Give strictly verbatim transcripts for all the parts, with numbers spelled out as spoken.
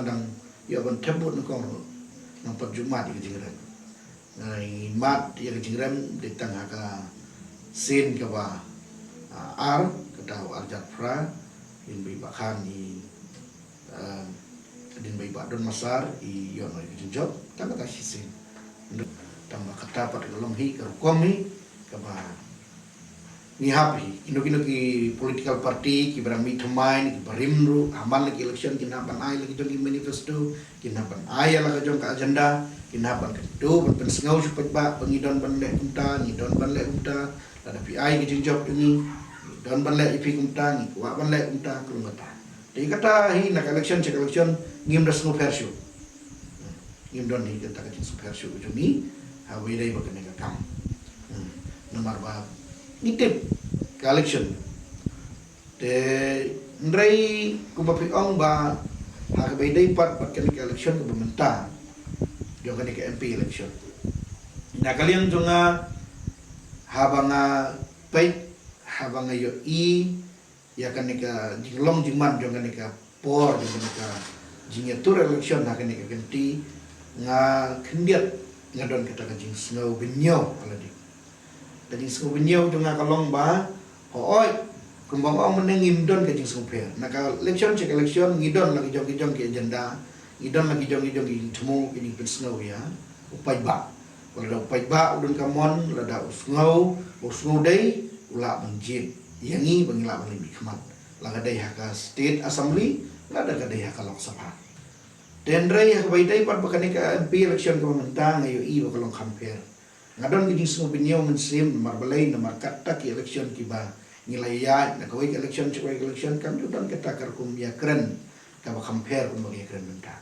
Nang ïa ban thep vote nyngkong ruh, nang pat ju mad ïa ka jingrem. Ngi mad ïa ka jingrem dei tang ha ka sien kaba, ah, ar, kata u ar hajar phra, hadien ba i Bah Khan i, ah, hadien ba i Bah Don Massar i ïoh noh ïa ka jingjop, tang kata shisien. Tang ba kata pat ka long hi ka rukom hi kaba ngi hap hi, kino kino ki political party kiba dang mih thymmai ne kiba rim ruh, ha man la ki election kin hap ban ai la ki jong ki manifesto, kin hap ban ai la ka jong ka agenda, kin hap ban kyntu ban pynsngew sha u paidbah ba ngi don ban leh kumta, ngi don ban leh kumta, lada phi ai ka jingjop ïa ngi, ngi don ban leh ïa phi kumta, ngi kwah ban leh kumta, kumta. Te kata hi na ka election sha ka election ngim da sngewpher shuh. Ngim don hi kata ka jingsngewpher shuh jong ngi ha ba ïadei bad kane ka kam. Hmm. Namar ba ngi tip ka election. Te hynrei kumba phi ong ba ha kaba ïadei pat bad kane ka election kaba mynta jong kane ka M P election. Na ka liang jong nga haba nga peit, haba nga ïohi ïa kane ka jinglong jingman jong kane ka por jong kane ka jingïatur election ha kane ka kynti, nga khyndiat nga don kata ka jingsngew bynñiew ha lade. Ka jingsngew bynñiew jong nga ka long ba, hooid, kumba nga ong mynne ngim don ka jingsngewpher. Na ka election sha ka election ngi don la ki jong ki jong ki agenda, ngi don la ki jong ki jong ki jingthmu, ki jingpynsngew ïa u paidbah. Lada u paidbah u don ka mon, lada u sngew, u sngew dei, u lah ban jied ïa ngi ba ngi lah ban leit mihkhmat. La ka dei ha ka State Assembly, lada ka dei ha ka Lok Sabha. Te hynrei ha kaba ïadei pat bad kane ka M P election kaba mynta nga ïohi ba ka long kham pher. Nga don ka jingsngew bynñiew mynsiem namar balei, namar kata ki election kiba ngi la ïaid na kawei ka election sha kawei ka election kam ju don kata ka rukom ïakren kaba kham pher kumba ngi ïakren mynta.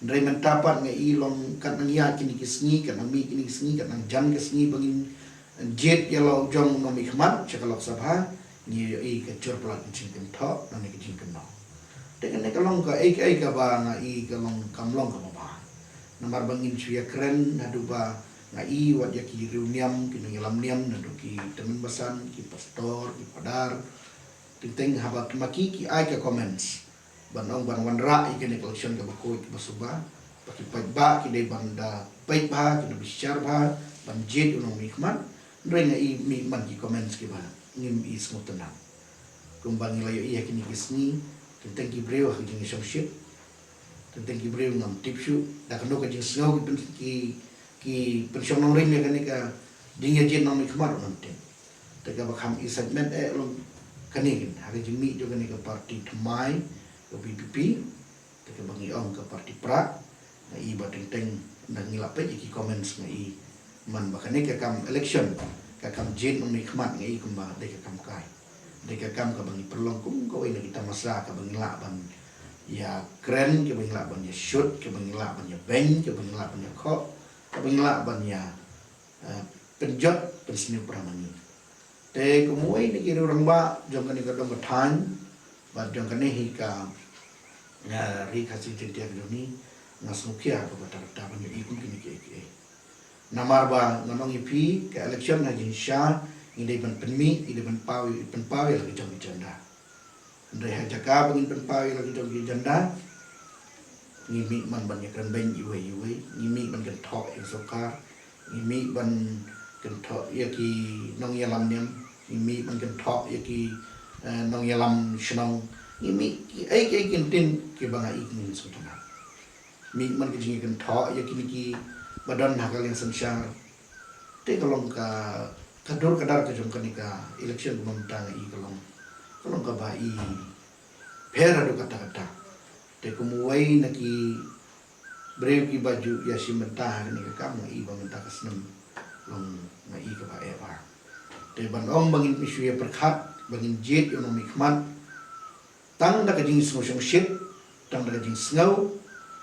Hynrei mynta pat nga i long kat nang ïaid kine ki sngi, kat nang mih kine ki sngi, kat nang jan ka sngi ba ngin jied ïa la u jong u nongmihkhmat sha ka Lok Sabha, ngi ïohi ka jur palat ka jingkynthoh, nane ka jingkynnoh. Te kane ka long kaei kaei kaba nga i ka long kam long kaba bha. Namar ba ngin shu ïakren haduh ba nga i wat ïa ki riewniam, ki nongïalam niam, naduh ki tymmen basan, ki pastor, ki padar. Teng teng haba ki ma ki ki ai ka comments ban ong ban wanrah ïa kane ka election kaba khuid kaba suba, ba ki paidbah ki dei ban da peit bha, ki da bishar bha ban jied u nongmihkhmat. Hynrei nga i mih man ki comments kiba ngim i sngewtynnat. Kumba ngi la ïohi ha kine ki sngi, teng teng ki briew ha ka jingïashongshit, teng teng ki briew ngam tip shuh da kano ka jingsngew ki pyn, ki, ki pynshong nongrim ïa kane ka jingïajied nongmihkhmat ruh ngam tip. Te kaba kham i segment eh long kane kin ha ka jingmih jong kane ka party thymmai ka V P P. Te kaba ngi ong ka party prah, nga i ba teng teng da ngi la peit ïa ki comments nga i man ba kane ka kam election, ka kam jied nongmihkhmat nga i kumba dei ka kam kai. Dei ka kam kaba ngi pynlong kum kawei na ki tamasa kaba ngi lah ban ïakren, kaba ngi lah ban ïashut, kaba ngi lah ban ïabeiñ, kaba ngi lah ban ïakhoh, kaba ngi lah ban ïa, eh, pynjot pynsniew para ma ngi. Te kum uwei na ki riewrangbah jong kane ka dong ka thaiñ bad jong kane hi ka, eh, Ri Khasi Jaiñtia ka jong ngi, nga sngewkhia kaba ta kata ban ïohi kum kine kiei kiei. Namar ba ngan ong ïa phi ka election ha jingshisha ngi dei ban pynmih, ngi dei ban paw, pynpaw ïa la ki jong ki agenda. Hynrei ha jaka ba ngin pynpaw ïa la ki jong ki agenda, ngi mih man ban ïakren beiñ iwei iwei, ngi mih ban kynthoh ïa ka sorkar, ngi mih ban kynthoh ïa ki nongïalam niam, ngi mih ban kynthoh ïa ki, eh, nongïalam shnong, ngi mih kiei kiei ki ktien kiba nga i ngin sngewtynnat. Mih man ka jingïakynthoh ïa kine kiba don ha ka liang synshar. Te ka long ka, ka dur ka dar ka jong kane ka election kaba mynta nga i ka long, ka long kaba i pher haduh katta katta. Te kum uwei na ki briew kiba ju ïashim bynta ha kane ka kam nga i ba mynta ka snem long nga i kaba eh bha. Te ban ong ba ngin shu ïa pyrkhat ba ngin jied ïa u nongmihkhmat tang da ka jingsngewshongshit, tang da ka jingsngew,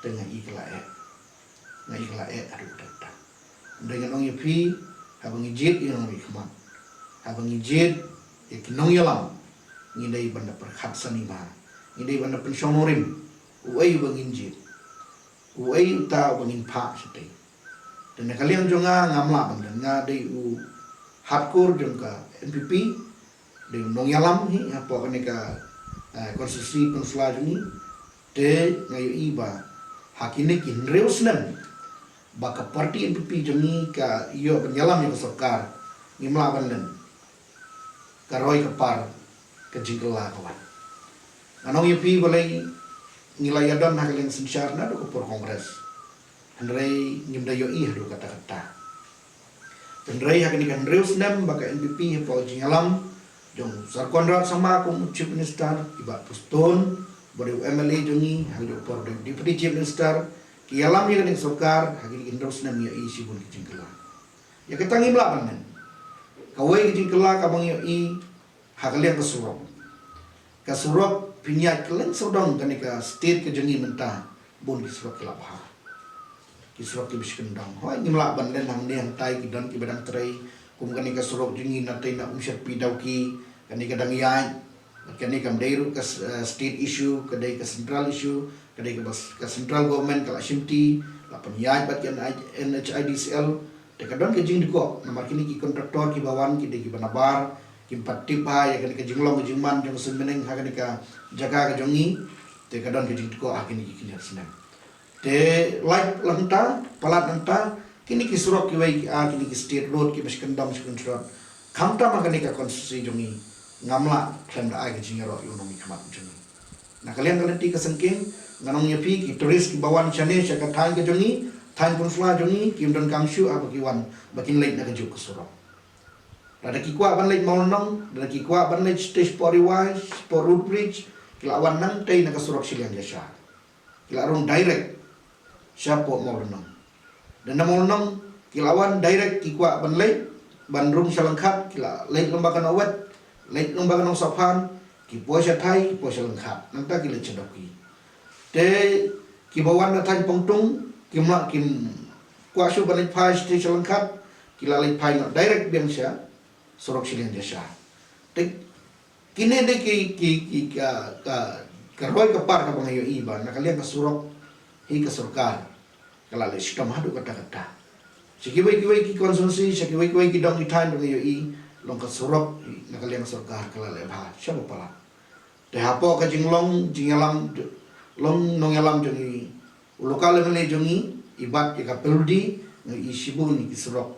te nga i ka la eh. Nga i ka la eh haduh katta katta. Hynrei ngan ong ïa phi, haba ngi jied ïa u nongmihkhmat, haba ngi jied ïa ki nongïalam, ngi dei ban da pyrkhat sani bha, ngi dei ban da pynshong nongrim uei uba ngin jied, uei uta uba ngin phah shatei. Te na ka liang jong nga ngam lah ban don, nga dei u hardcore jong ka N P P, dei u nongïalam hi hapoh kane ka, eh, constituency peninsula jong ngi. Te nga ïohi ba ha kine ki hynriew snem ba ka party N P P jong ngi ka ïoh ban ïalam ïa ka sorkar, ngim lah ban len ka roi ka par, ka jingkylla ka wan. Nga ong ïa phi balei ngi la ïadon ha ka liang synshar naduh ka por Congress, hynrei ngim da ïohi haduh katta katta. Hynrei ha kine ki hynriew snem ba ka N P P hapoh ka jingïalam jong Sir Conrad Sangma kum u Chief Minister, i Bah Prestone ba dei u M L A jong ngi, ha kajuh ka por u dei u Deputy Chief Minister, ki ïalam ïa kane ka sorkar. Ha kine ki hynriew snem ngi ïohi shibun ki jingkylla. Ïa kata ngim lah ban len. Kawei ka jingkylla kaba ngi ïohi ha ka liang ka surok. Ka surok pynïaid kylleng sawdong kane ka state ka jong ngi mynta, bun ki surok ki la bha, ki surok kiba shi kyndong. Hooid, ngim lah ban len hangne hangtai, ki don kiba dang trei. Kum kane ka surok jong ngi na tei na Umshyrpi Dawki, kane ka dang ïaid. Bad kane kam dei ruh ka s-, eh, state issue, ka dei ka central issue, ka dei kaba s-, ka central government ka la shimti, la pynïaid bad ka N H I D C L. Te ka don ka jingdkoh namar kine ki contractor kiba wan ki dei kiba nabar, kim pat tip bha ïa kane ka jinglong ka jingman jong ka suiñ bneng ha kane ka jaka ka jong ngi. Te ka don ka jingdkoh ha kine ki khyndiat snem. Te lait lyngta, palat lyngta, kine ki surok kiwei ki, ah, kine ki state road kiba shi kyndong shi kyndrot, khamtam ha kane ka constituency jong ngi, ngam lah khlem da ai ka jingïaroh ïa u nongmihkhmat jong ngi. Na ka liang ka lynti ka sengkeng, ngan ong ïa phi, ki tourist kiba wan shane sha ka thaiñ ka jong ngi, thaiñ Pynursla jong ngi, kim donkam shuh haba ki wan ba kin leit na kajuh ka surok. Lada ki kwah ban leit Mawlynnong, lada ki kwah ban leit sha Port Rewai, Port Road Bridge, ki la wan nangtei na ka surok shiliang Jasha. Ki la rung direct sha Port Mawlynnong. Lada na Mawlynnong ki la wan direct, ki kwah ban leit, ban rung sha Langkhat, ki la leit lyngba ka Nongwet, leit lyngba ka Nongsahphan, ki poi sha Thai, ki poi sha Langkhat. Nangta ki leit sha Dawki. Te kiba wan na thaiñ Pongtung, kim lah, kim kwah shuh ban leit phai sha Langkhat, ki la leit phai noh direct biang sha surok shiliang Jasha. Te kine dei ki, ki, ki, ka, ka, ka roi ka par kaba nga ïohi ba na ka liang ka surok hi ka sorkar ka la leh shitom haduh katta katta. Sha kiwei kiwei ki constituency, sha kiwei kiwei ki dong ki thaiñ ba nga ïohi, long ka surok hi na ka liang ka sorkar ka la leh bha shaba palat. Te hapoh ka jinglong jingïalam, long nongïalam jong ngi, u local M L A jong ngi, i bat ïa ka Pyrdi, nga ïohi shibun ki surok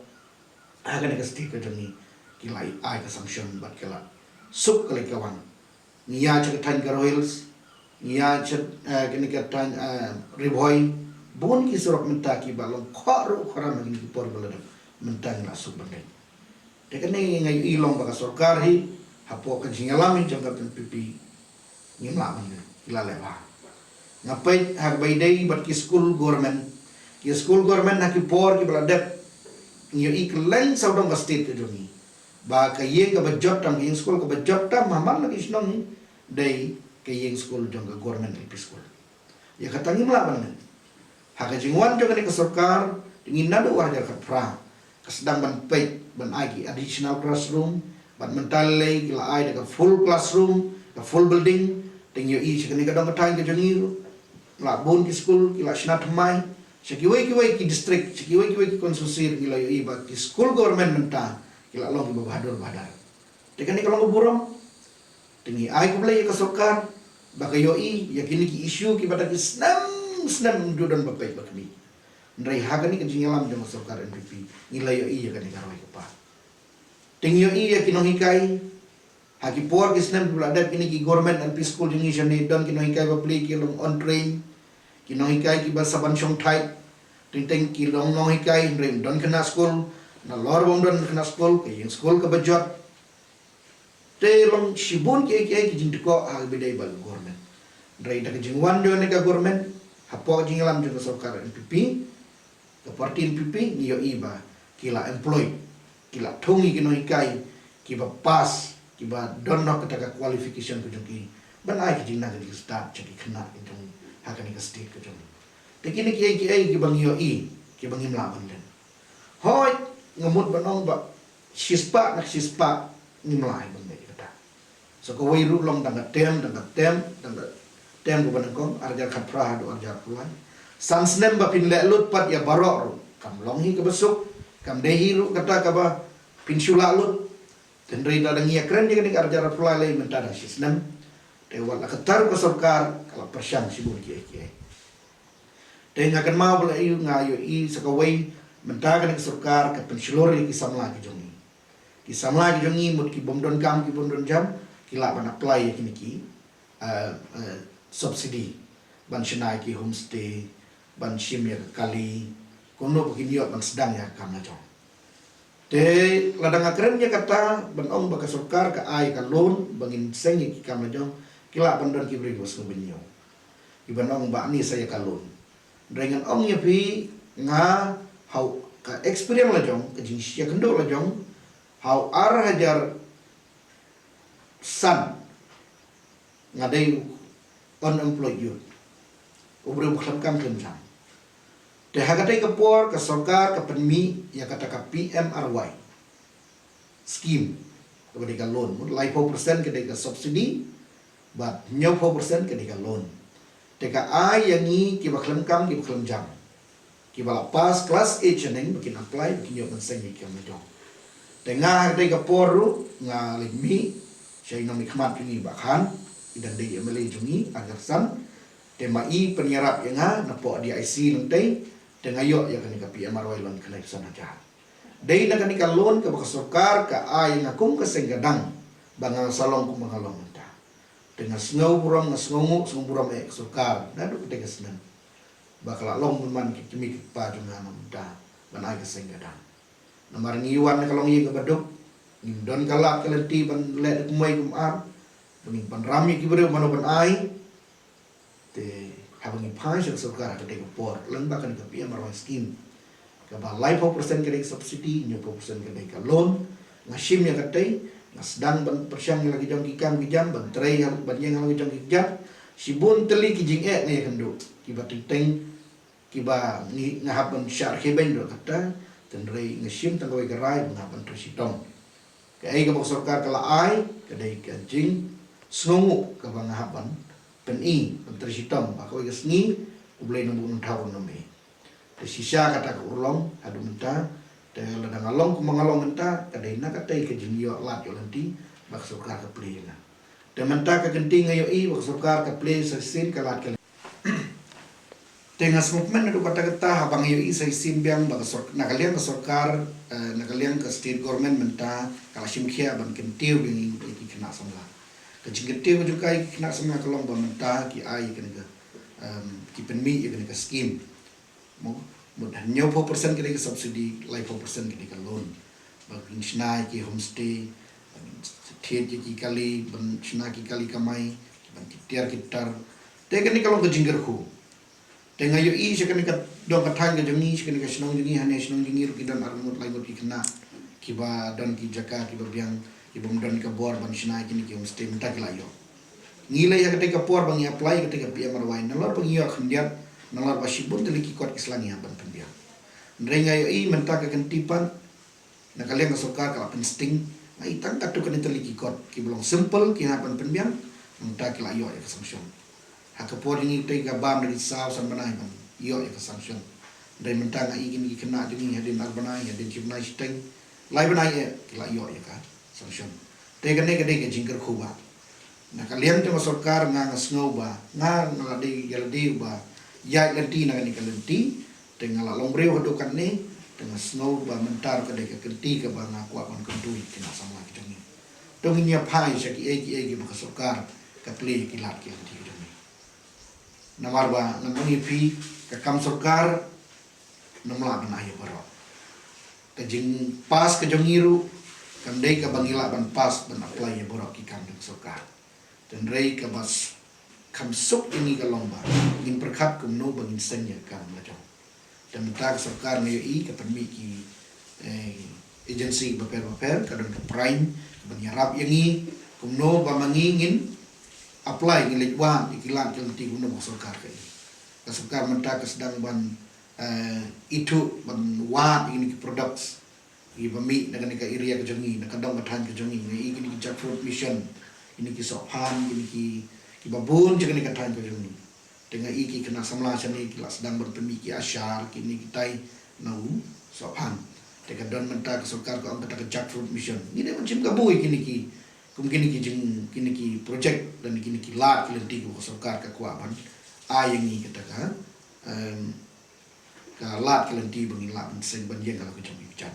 ha kane ka state ka jong ngi ki la ai ka sanction bad ki la suk ka leit ka wan. Ngi ïa sha ka thaiñ Garo Hills, ngi ïa sha, eh, kane ka thaiñ, eh, Ri Bhoi, bun ki surok mynta kiba long khor ruh khoram ha kine ki por ba la dep, mynta ngi la suk ban leit. Te kane nga ïohi long ba ka sorkar hi, hapoh ka jingïalam hi jong ka N P P, ngim lah ban leh, ki la leh bha. Nga peit ha kaba ïadei bad ki skul government, ki skul government ha ki por kiba la dep, ngi ïohi kylleng sawdong ka state ka jong ngi ba ka ïing kaba jot tam, ka ïing skul kaba jot tam ha man la ki shnong hi, dei ka ïing skul jong ka government L P school. Ïa kata ngim lah ban len. Ha ka jingwan jong kane ka sorkar, te ngi naduh ar hajar khatphra ka sdang ban peit ban ai ki additional classroom, bad mynta lei ki la ai da ka full classroom, ka full building. Te ngi ïohi sha kane ka dong ka thaiñ ka jong ngi ruh, la bun ki skul ki la shna thymmai. Sha kiwei kiwei ki district, sha kiwei kiwei ki constituency ngi la ïohi ba ki skul government mynta ki la long kiba bhadur bhadar. Te kane ka long ka burom. Te ngi ai khublei ïa ka sorkar ba ka ïohi ïa kine ki issue kiba da ki snem snem ym ju don ba peit ba khmih. Hynrei ha kane ka jingïalam jong ka sorkar N P P, ngi la ïohi ïa kane ka roi ka par. Te ngi ïohi ïa ki nonghikai, ha ki por ki snem kiba la dep, kine ki government L P school jong ngi shane, don ki nonghikai ba plie ki long untrained, ki nonghikai kiba sa ban shong thait. Teng teng ki long nonghikai hynrei ym don khynnah skul. Nalor ba ym don khynnah skul, ka ïing skul kaba jot. Te long shibun kiei kiei ki jingdkoh ha kaba ïadei bad ka government. Hynrei da ka jingwan jong kane ka government, hapoh ka jingïalam jong ka sorkar N P P, ka party N P P, ngi ïohi ba ki la employ, ki la thung ïa ki nonghikai kiba pass, kiba don noh kata ka qualification ka jong ki ban ai ka jingnang ka jingstad sha ki khynnah ka jong, ha kane ka state ka jong. Te kine kiei kiei kiba ngi ïohi, kiba ngim lah ban len. Hooid, nga mut ban ong ba shispah na shispah ngim lah ban leh kata. Sa kawei ruh long dang ka term, dang ka term, dang ka term kaba nyngkong, ar hajar khatphra haduh ar hajar arphew lai. San snem ba phin leh lut pat ïa baroh ruh, kam long hi kaba suk, kam dei hi ruh kata kaba phin shu lah lut. Hynrei lada ngi ïakren ïa kane ka ar hajar arphew lai lei, mynta dang shisnem. Te wat la katta ka sorkar ka la pyrshang shibun kiei kiei. Te nga kynmaw ba la ïoh, nga ïohi sa kawei, mynta kane ka sorkar ka pynshlur ïa ki samla ki jong ngi. Ki samla ki jong ngi mut ki bym don kam ki bym don jam, ki lah ban apply ïa kine ki, eh, eh, subsidy ban shna ïa ki homestay, ban shim ïa ka kali, kumno ba kin ïoh ban sdang ïa ka kam la jong. Te lada nga kren ïa kata ban ong ba ka sorkar ka ai ka loan ba ngin seng ïa ki kam la jong, ki lah ban don ki briew ba sngewbha ñiew. Ki ban ong ba ani sa ïa ka loan. Hynrei ngan ong ïa phi, nga ha ka experience la jong, ka jingshakynduh la jong, ha u ar hajar san nga dei u unemployed youth, u briew ba khlem kam khlem jam. Te ha katei ka por ka sorkar ka pynmih ïa kata ka P M R Y scheme, kaba dei ka loan, laiphew percent ka dei ka subsidy, bad hynñiewphew percent ka dei ka loan. Te ka ai ïa ngi kiba khlem kam kiba khlem jam, kiba la pass class eight shaneng, ba kin apply, ba kin ïoh ban seng ïa ki kam la jong. Te nga ha katei ka por ruh nga leit mih sha i nongmihkhmat jong ngi Bah Khan, i dang dei M L A jong ngi ar hajar san. Te ma i pynïarap ïa nga napoh D I C Lyngtei, te nga ïoh ïa kane ka P M R Y loan khyndai phew san hajar. Dei na kane ka loan kaba ka sorkar ka ai ïa nga kum ka seng ka dang ba nga sa long kumba nga long mynta. Te nga sngew burom, nga sngewnguh, sngew burom eh ka sorkar naduh katei ka snem ba ka la long bymman ki kmie ki kpa jong nga mynta ban ai ka seng ka dang. Namar ngi wan na ka longïing kaba duk, ngim don ka lad ka lynti ban leh da kumwei kumar, ba ngin pynram ïa ki briew mano ban ai. Te haba ngi phai sha ka sorkar ha katei ka por, lyngba kane ka P M R Y scheme, kaba laiphew percent ka dei ka subsidy, hynñiewphew percent ka dei ka loan, nga shim ïa katei, nga sdang ban pyrshang ïa la ki jong ki kam ki jam, ban trei ha, ban ïeng ha la ki jong ki jam. Shibun tylli ki jingeh nga ïakynduh, kiba teng teng, kiba ngi, nga hap ban shah khie beiñ ruh kata, hynrei nga shim tang kawei ka rai ba nga hap ban trei shitom. Kaei kaba ka sorkar ka la ai ka dei ka jingsngewnguh kaba nga hap ban pyni, ban trei shitom, ba kawei ka sngi U Blei un buh un thaw un ym eh. Te shisha kata ka urlong haduh mynta, te lada nga long kumba nga long mynta, ka dei na katei ka jingïoh lad ïoh lynti ba ka sorkar ka plie ïa nga. Te mynta ka kynti nga ïohi ba ka sorkar ka plie sa shisien ka lad ka lynti. Te nga sngewkmen naduh katta katta haba nga ïohi sa shisien biang ba ka sor-, na ka liang ka sorkar, eh, na ka liang ka state government mynta ka la shim khia ban kyntiew biang ïa ki khynnah samla. Ka jingkyntiew ka jong ka ïa ki khynnah samla ka long ba mynta ki ai ïa kane ka, em, ki pynmih ïa kane ka scheme. Mo, mut hynñiewphew percent ka dei ka subsidy, laiphew percent ka dei ka loan. Ba kin shna ïa ki homestay, ban thied ïa ki kali, ban shna ki kali kamai, ban ki tiar ki tar. Te kane ka long ka jingkyrkhu. Te nga ïohi sha kane ka dong ka thaiñ ka jong ngi, sha kane ka shnong jong ngi, hane shnong jong ngi ruh ki don ar ngut lai ngut ki khynnah kiba don ki jaka kiba biang, kibym don ka bor ban shna ïa kine ki homestay, mynta ki la ïoh. Ngi leit ha katei ka por ba ngi apply katei ka P M R Y, nalor ba ngi ïoh khyndiat, nalor ba shibun tylli ki kot ki sla ngi hap ban pynbiang. Hynrei nga ïohi mynta ka kynti pat, na ka liang ka sorkar ka la pynsting, nga i tang katto katne tylli ki kot kiba long simple ki hap ban pynbiang, mynta ki la ïoh ïa ka sanction. Ha ka por jong ngi katei ka bam da ki saw san bnai ban ïoh ïa ka sanction. Hynrei mynta nga i kine ki khynnah jong ngi hadien ar bnai, hadien shi bnai shiteng, lai bnai eh ki la ïoh ïa ka sanction. Te kane ka dei ka jingkyrkhu ba na ka liang jong ka sorkar nga, nga sngew ba nga, nga la dei, ïa la dei ba ïaid lynti na kane ka lynti, te nga la long briew haduh katne, te nga sngew ba mynta ruh ka dei ka kynti kaba nga kwah ban kyntu ïa ki khynnah samla ki jong ngi. To ngin ïa phai sha kiei kiei kiba ka sorkar ka plie ïa ki lad ki lynti ki jong ngi. Namar ba ngan ong ïa phi, ka kam sorkar ngim lah ban ai ïa baroh. Ka jingpass ka jong ngi ruh kam dei kaba ngi lah ban pass ban apply ïa baroh ki kam jong sorkar. Hynrei kaba s-, kham suk ïa ngi ka long ba ngin pyrkhat kumno ba ngin seng ïa ka kam la jong. Te mynta ka sorkar nga ïohi ka pynmih ki, eh, agency bapher bapher, ka don ka PRIME, ka ban ïarap ïa ngi kumno ba ma ngi ngin apply, ngin leit wad ïa ki lad ki lynti kumno ba ka sorkar ka ïohi. Ka sorkar mynta ka sdang ban, eh, ithuh ban wad ïa kine ki products kiba mih na kane ka area ka jong ngi, na ka dong ka thaiñ ka jong ngi. Nga i kine ki jackfruit mission, kine ki sohphan, kine ki, kiba bun sha kane ka thaiñ ka jong ngi. Te nga i ki khynnah samla shane ki la sdang ban pynmih ki ashar, kine kitai na u sohphan. Te ka don mynta ka sorkar ka ong kata ka jackfruit mission. Ngi dei ban shim kabu ïa kine ki Kum kine ki jing, kine ki project lane kine ki lad ki lynti kiba ka sorkar ka kwah ban ai ïa ngi kata ka, em, ka lad ka lynti ba ngin lah ban seng ban ïeng ha la ka jong i ka jan.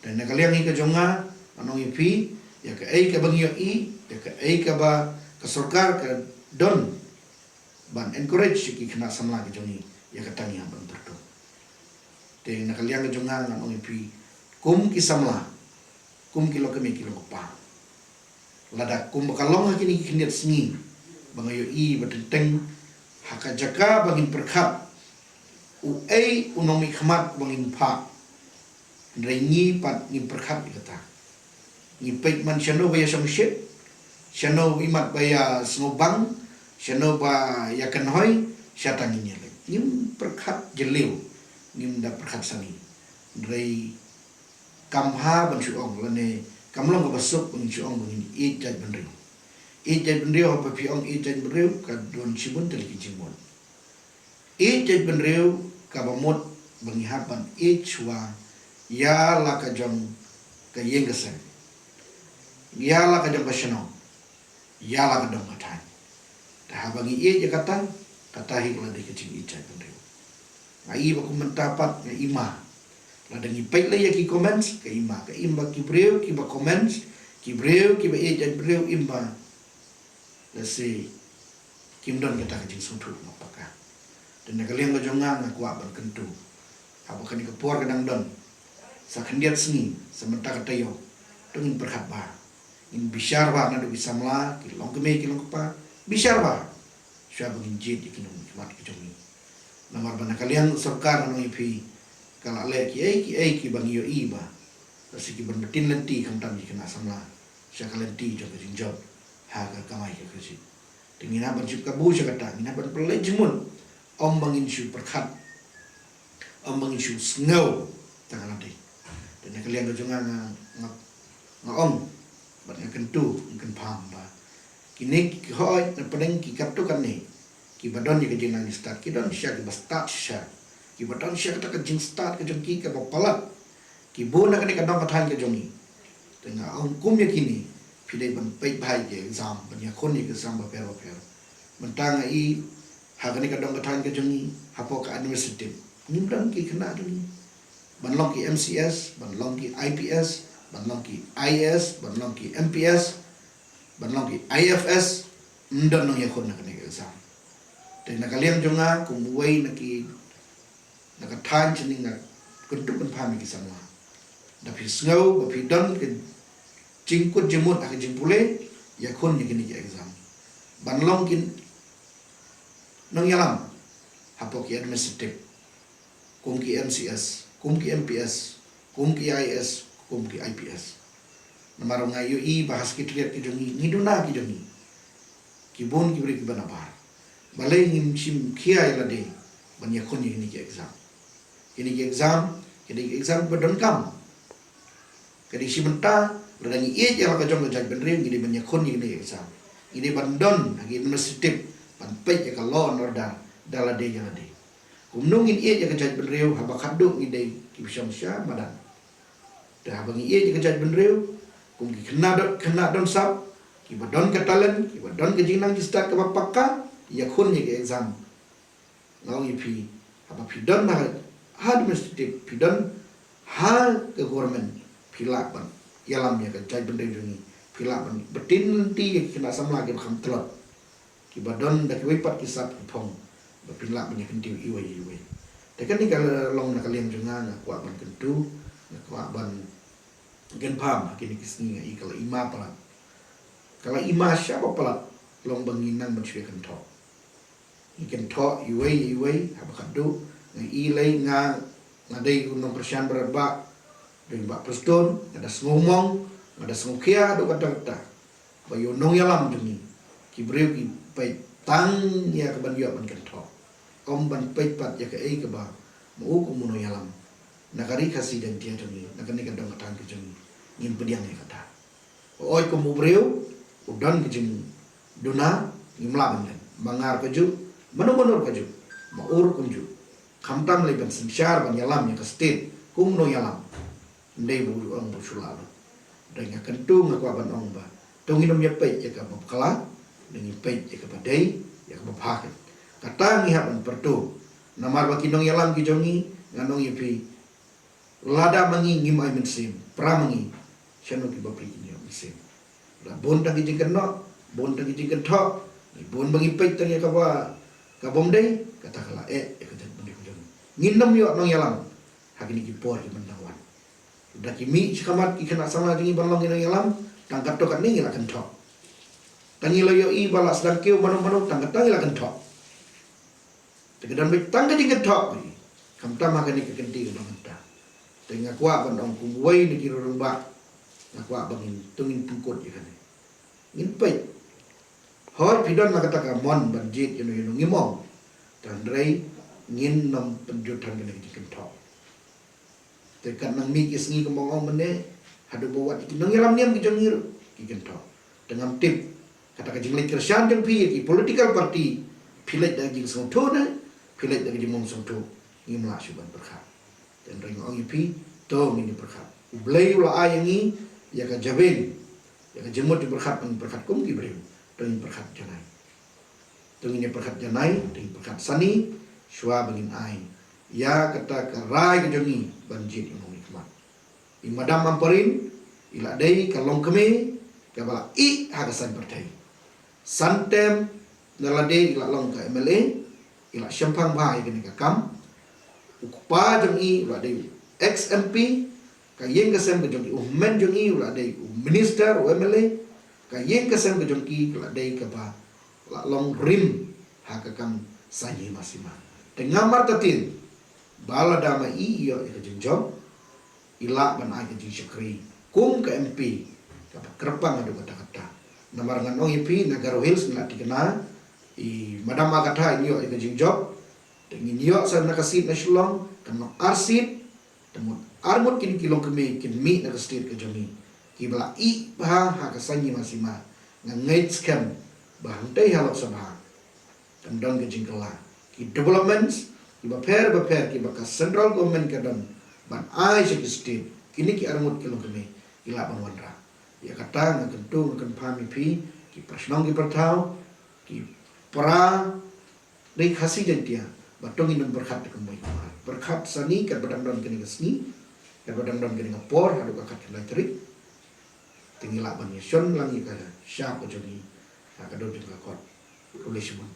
Te na ka liang ka jong nga, ngan ong ïa phi, ïa kaei kaba ngi ïohi, ïa kaei kaba ka sorkar ka don ban encourage ïa ki khynnah samla ki jong ngi, ïa kata ngi hap ban pyrto. Te na ka liang ka jong nga, ngan ong ïa phi, kum ki samla, kum ki longkmie ki longkpa, lada kumba ka long ha kine ki khyndiat sngi ba nga ïohi ba teng teng ha ka jaka ba ngin pyrkhat uei u nongmihkhmat ba ngin phah, hynrei ngi pat ngim pyrkhat ïa kata. Ngi peit man shano ba ïa shongshit, shano imat ba ïa sngewbang, shano ba ïa kynhoi, shata ngin ïa leit. Ngim pyrkhat jylliew, ngim da pyrkhat sani. Hynrei kam bha ban shu ong lane kam long kaba suk ban shu ong ba ngin ïeit jaitbynriew. Ïeit jaitbynriew, haba phi ong ïeit jaitbynriew, ka don shibun tylli ki jingmut. Ïeit jaitbynriew kaba mut ba ngi hap ban ïeit shuwa ïa la ka jong ka ïing ka sem, ïa la ka jong ka shnong, ïa la ka dong ka thaiñ. Te haba ngi ïeit ïa kata, kata hi ka la dei ka jingïeit jaitbynriew. Nga i ba kum mynta pat nga i ma, lada ngi peit lei ïa ki comments, ka i ma, ka i ma ki briew kiba comments, ki briew kiba ïeit jaitbynriew, i ma, lehse kim don kata ka jingsngewthuh ba paka. Te na ka liang ka jong nga, nga kwah ban kyntu, haba kane ka por ka dang don, sa khyndiat sngi, sa mynta ka taïew, to ngin pyrkhat bha, ngin bishar bha naduh ki samla, ki longkmie ki longkpa, bishar bha shuwa ba ngin jied ïa ki nongmihkhmat ki jong ngi. Namar ba na ka liang sorkar, ngan ong ïa phi, ka la leh kiei kiei kiba ngi ïohi ba lehse kiban btin lynti khamtam ïa ki khynnah samla sha ka lynti jong ka jingjop ha ka kamai ka kajih. Te ngin hap ban shu kabu sha kata, ngin hap ban pynleit jingmut, ym ba ngin shu pyrkhat, ym ba ngin shu sngew tang ha lade. Te na ka liang ka jong nga, nga, nga, nga ong bad nga kyntu, nga kynpham ba kine ki hoi na pdeng ki katto katne kiba don ïa ka jingnang jingstad, ki don shisha kiba stad shisha, kiba don shisha kata ka jingstad ka jong ki kaba palat, ki bun na kane ka dong ka thaiñ ka jong ngi. Te nga ong kum ïa kine, phi dei ban peit bha ïa ki exam, ban ïakhun ïa ki exam bapher bapher. Mynta nga i ha kane ka dong ka thaiñ ka jong ngi, hapoh ka administrative, ngim don ki khynnah jong ngi ban long ki M C S, ban long ki I P S, ban long ki I A S, ban long ki M P S, ban long ki I F S, ym don nongïakhun na kane ka exam. Te na ka liang jong nga kum uwei na ki, na ka thaiñ jong ngi, nga kyntu kynpham ïa ki samla, da phi sngew ba phi don ka jingkut jingmut ha ka jingpule, ïakhun ïa kine ki exam ban long ki nongïalam hapoh ki administrative, kum ki M C S, kum ki M P S, kum ki I A S, kum ki I P S. Namar nga ïohi ba ha secretariat ki jong ngi, ngi duna ki jong ngi, ki bun ki briew kiba nabar. Balei ngim shim khia ïa lade ban ïakhun ïa kine ki exam? Kine ki exam, kine ki exam ba donkam. Ka dei shi mynta, lada ngi ïeit ïa la ka jong ka jaitbynriew, ngi dei ban ïakhun ïa kine ki exam. Ngi dei ban don ha ki administrative ban peit ïa ka law and order da lade ïa lade. Kumno ngin ïeit ïa ka jaitbynriew haba khadduh ngi dei kiba shong sha madan? Te haba ngi ïeit ïa ka jaitbynriew, kum ki khynnah don, khynnah don sap, kiba don ka talent, kiba don ka jingnang jingstad kaba paka, ïakhun ïa ka exam. Nga ong ïa phi, haba phi don ha, ha administrative, phi don ha ka government, phi lah ban ïalam ïa ka jaitbynriew jong ngi, phi lah ban btin lynti ïa ki khynnah samla kiba kham tlot, kiba don da kiwei pat ki sap ki phong, ba phin lah ban ïakyntiew iwei ïa iwei. Te kane ka long na ka liang jong nga, nga kwah ban kyntu, nga kwah ban kynpham ha kine ki sngi. Nga i ka la i ma palat, ka la i ma sha ba palat, long ba ngin nang ban shu ïa kynthoh. Ngi kynthoh iwei ïa iwei haba khadduh. Nga i lei, nga, nga dei u nongkyrshan ba radbah, dei Bah Prestone, nga da sngewmong, nga da sngewkhia haduh katta katta ba ïa u nongïalam jong ngi, ki briew ki peit tang ïa ka ban ïoh ban kynthoh, ym ban peit pat ïa kaei kaba ma u kum u nongïalam. Na ka Ri Khasi Jaiñtia jong ngi, na kane ka dong ka thaiñ ka jong ngi, ngim pdiang ïa kata. Hooid, kum u briew u don ka jingduna, ngim lah ban len. Ma nga ruh kajuh, mano mano ruh kajuh, ma u ruh kumjuh. Khamtam lei ban synshar ban ïalam ïa ka state kum u nongïalam, ym dei ba u ong ba u shu lah lut. Dei nga kyntu, nga kwah ban ong ba To ngin ym ïa peit ïa kaba bakla, ngi peit ïa kaba dei, ïa kaba bha. Kata ngi hap ban pyrto. Namar ba ki nongïalam ki jong ngi, ngan ong ïa phi, lada ma ngi ngim ai mynsiem, para ma ngi, shano ki bapli kin ïoh mynsiem? La bun tang ki jingkynnoh, bun tang ki jingkynthoh, ngi bun ba ngi peit tang ïa kaba, ka bym dei, kata ka la eh ïa ka jaitbynriew ka jong ngi. Ngin ym ïoh nongïalam ha kine ki por kiban dang wan. Da ki mih shakhmat ki khynnah samla jong ngi ban long ki nongïalam, tang katto katne ngi la kynthoh. Tang ngi la ïohi ba la sdang kiew mano mano, tang katta ngi la kynthoh. Te ka don beit tang ka jingkynthoh beit. Khamtam ha kane ka kynti kaba mynta. Te nga kwah ban ong kum uwei na ki rangbah, nga kwah ba ngin, to ngin pynkut ïa kane. Ngin peit. Hooid phi don la kata ka mon ban jied ïano ïano, ngim ong. Hynrei ngin nym pynjot than kane ka jingkynthoh. Te kat nang mih ki sngi, kumba nga ong mynne, haduh ba wat ki nongïalam niam ki jong ngi ruh ki kynthoh. Te ngam tip, kata ka jingleit kyrshan jong phi ïa ki political party, phi leit da ka jingsngewthuh ne phi leit da ka jingmynsngewthuh, ngim lah shuh ban pyrkhat. Te hynrei nga ong ïa phi, to ngin ïa pyrkhat. U Blei u la ai ïa ngi ïa ka jabieng, ïa ka jingmut jingpyrkhat, ban pyrkhat kum ki briew. To ngin pyrkhat janai. To ngin ïa pyrkhat janai, to ngin pyrkhat sani, shuwa ba ngin ai ïa kata ka rai ka jong ngi ban jied ïa u nongmihkhmat. I Madam Ampareen i la dei ka longkmie kaba la ih ha ka saiñ pyrthei. San term na lade i la long ka M L A, i la shemphang bha ïa kane ka kam. U kpa jong i u la dei u ex M P, ka ïing ka sem ka jong i, u hynmen jong i u la dei u minister, u M L A, ka ïing ka sem ka jong i ka la dei kaba la long rim ha ka kam saiñ hima sima. Te nga martatien ba lada ma i ïoh ïa ka jingjop, i lah ban ai ka jingshakri kum ka M P kaba kyrpang haduh katta katta. Namar ngan ong ïa phi, na Garo Hills ngi la thikna, i Madam Agatha in ïoh ïa ka jingjop. Te ngin ïoh sa na ka seat na Shillong, kan long ar seat. Te mut ar ngut kine ki longkmie kin mih na ka state ka jong ngi, kiba la ih bha ha ka saiñ hima sima. Nga ngeit skhem ba hangtei ha Lok Sabha kan don ka jingkylla. Ki developments kiba pher ba pher kiba ka central government ka don ban ai sha ki state, kine ki ar ngut ki longkmie ki lah ban wanrah. Ïa kata nga kyntu, nga kynpham ïa phi ki para shnong ki para thaw, ki para ri Khasi Jaiñtia, ba to ngin ym pyrkhat da ka mut kumar. Pyrkhat sani, katba dang don kane ka sngi, katba dang don kane ka por, haduh ka khatkhyndai tarik. Te ngi lah ban ïashon lang ïa ka shap ka jong ngi ha ka dur jong ka kot. Khublei shibun.